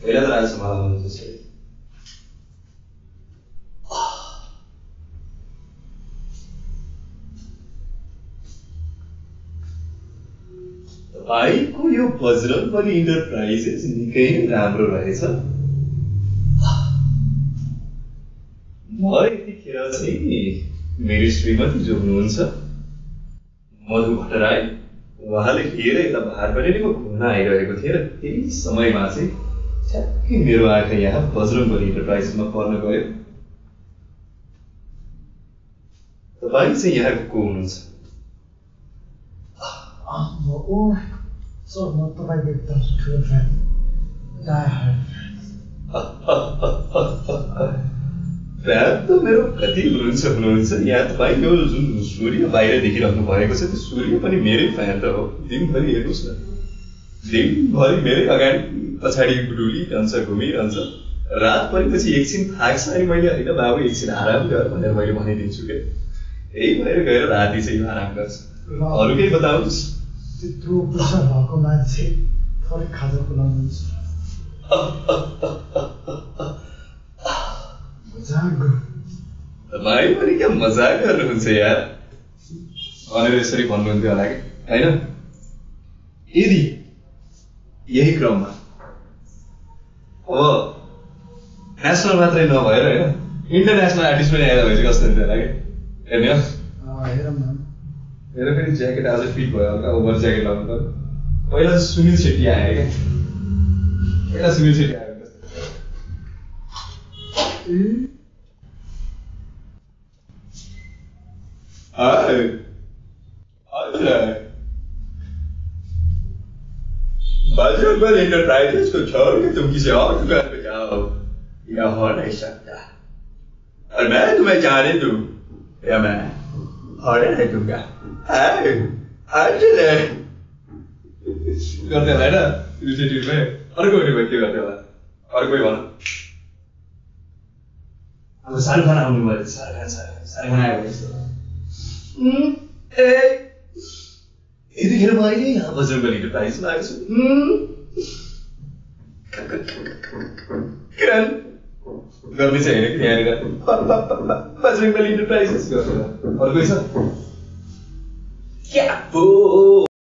पहिला त राज समाला हुनुहुन्छ त्यसरी तपाईँको यो बजरंगबली इन्टरप्राइजेस निकै राम्रो रहेछ म यतिखेर चाहिँ मेरो श्रीमती जो हुनुहुन्छ मधु भट्टराई उहाँले लिएर यता भारतबाटैको घुम्न आइरहेको थिएँ र त्यही समयमा चाहिँ ठ्याक्कै मेरो आँखा यहाँ बजरंगबली इन्टरप्राइजेसमा पर्न गयो तपाईँ चाहिँ यहाँ को हुनुहुन्छ So, not the way we've done to a friend. Fan त मेरो कति हुनुहुन्छ यहाँ तपाईँ यो जुन सूर्य बाहिर देखिरहनु भएको छ त्यो सूर्य पनि मेरै फ्यान त हो दिनभरि हेर्नुहोस् न दिनभरि मेरै अगाडि पछाडि डुलिरहन्छ घुमिरहन्छ रात परेपछि एकछिन थाक्छ अनि मैले होइन बाबु एकछिन आराम गर भनेर मैले भनिदिन्छु क्या यही भएर गएर राति चाहिँ आराम गर्छ अरू केही बताउनुहोस् त्यो पुरुष भएको मान्छे थोरै खाजा खुलाउनुहुन्छ तपाईँ पनि क्या मजाक गर्नुहुन्छ यार भनेर यसरी भन्नुहुन्थ्यो होला कि होइन यदि यही क्रममा अब नेसनल मात्रै नभएर होइन इन्टरनेसनल आर्टिस्ट पनि आएर भएपछि कस्तो हुन्थ्यो होला कि हेर्ने हो मेरो फेरि ज्याकेट आज फिट भयो हल्का ओभर ज्याकेट लगाउनु पर्यो पहिला चाहिँ सुनिल शेट्टी आयो क्या पहिला सुनिल शेट्टी आयो बजरंगबली एंटरप्राइजेस को छोड़ के तुम किसी और दुकान पे जाओ यह हो नहीं सकता और मैं तुम्हें जाने दूं या मैं और नहीं दूंगा करते होला होइन इनिसिएटिभमै अर्को युनिभर्सिटी के गर्दै होला अरू कोही भन अब शाहरुख खान आउनु भयो शाहरुख खान आयो भने यतिखेर म अहिले यहाँ बजरंगबली इन्टरप्राइजेसमा आएको छु किरण गर्ने चाहिँ होइन कि यहाँनिर बजरंगबली इन्टरप्राइजेस गर्छ अरू कोही छ क्या